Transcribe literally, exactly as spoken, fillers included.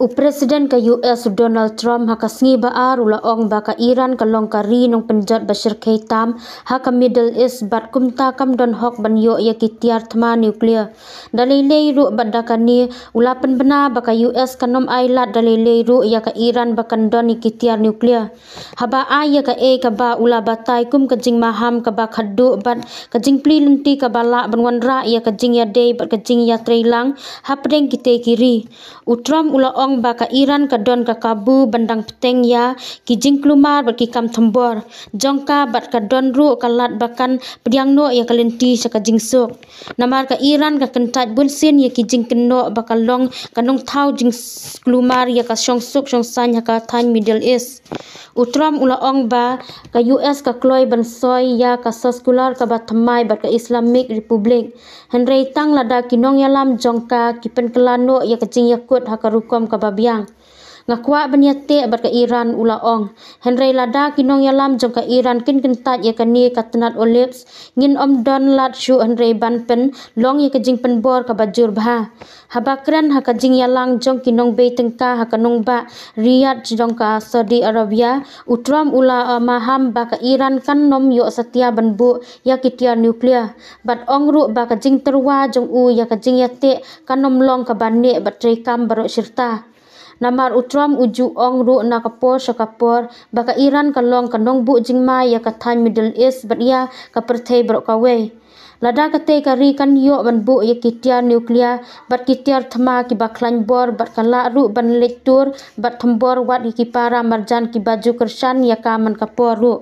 U President ka U S u Donald Trump ha ka sngi ba ar u la ong ba ka Iran ka long ka ri nongpynjot ba shyrkhei tam ha ka Middle East bad kumta kam don hok ban ïoh ïa ki tiar thma nuclear. Da lei lei ruh bad da kane u la pynbna ba ka U S kan ym ai lad da lei lei ruh ïa ka Iran ba kan don ïa ki tiar nuclear. Haba ai ïa kaei kaba u la batai kum ka jingmaham kaba khatduh bad ka jingplie lynti kaba lah ban wanrah ïa ka jingïadei bad ka jingïatreilang hapdeng kitei ki ri. U Trump u la ong ba ka Iran ka don ka kabu ban dang bteng ïa ki jingkulmar bad ki kam thombor jong ka bad ka don ruh ka lad ba kan pdiang noh ïa ka lynti sha ka jingsuk. Namar ka Iran ka kyntait bunsien ïa ki jingkynnoh ba ka long ka nongthaw jingkulmar ïa ka shongsuk shongsaiñ ha ka thaiñ Middle East. U Trump u la ong ba ka U S ka kloi ban soi ïa ka soskular kaba thymmai bad ka Islamic Republic. Hynrei tang lada ki nongïalam jong ka ki pynkylla noh ïa ka jingïakut ha ka rukom kaba biang. Nga kwah ban ïateh bad ka Iran, u la ong. Hynrei lada ki nongïalam jong ka Iran kin kyntait ïa kane ka tnat olives, ngin ym don lad shuh hynrei ban pynlong ïa ka jingpynbor kaba jur bha. Haba kren ha ka jingïalang jong ki nongbei tyngka ha ka nongbah Riyadh jong ka Saudi Arabia, u Trump u la, uh, maham ba ka Iran kan ym ïoh satia ban buh ïa ki tiar nuclear. Bad ong ruh ba ka jingtyrwa jong u ïa ka jingïateh kan ym long kaba neh bad treikam baroh shirta. Namar u Trump u ju ong ruh na ka por sha ka por ba ka Iran ka long ka nongbuh jingma ïa ka thaiñ Middle East bad ïa ka pyrthei baroh kawei. Lada katei ka ri kan ïoh ban buh ïa ki tiar nuclear bad ki tiar thma kiba khlaiñ bor bad ka lah ruh ban leit tur bad thombor wat ïa ki para marjan kiba ju kyrshan ïa ka man ka por ruh.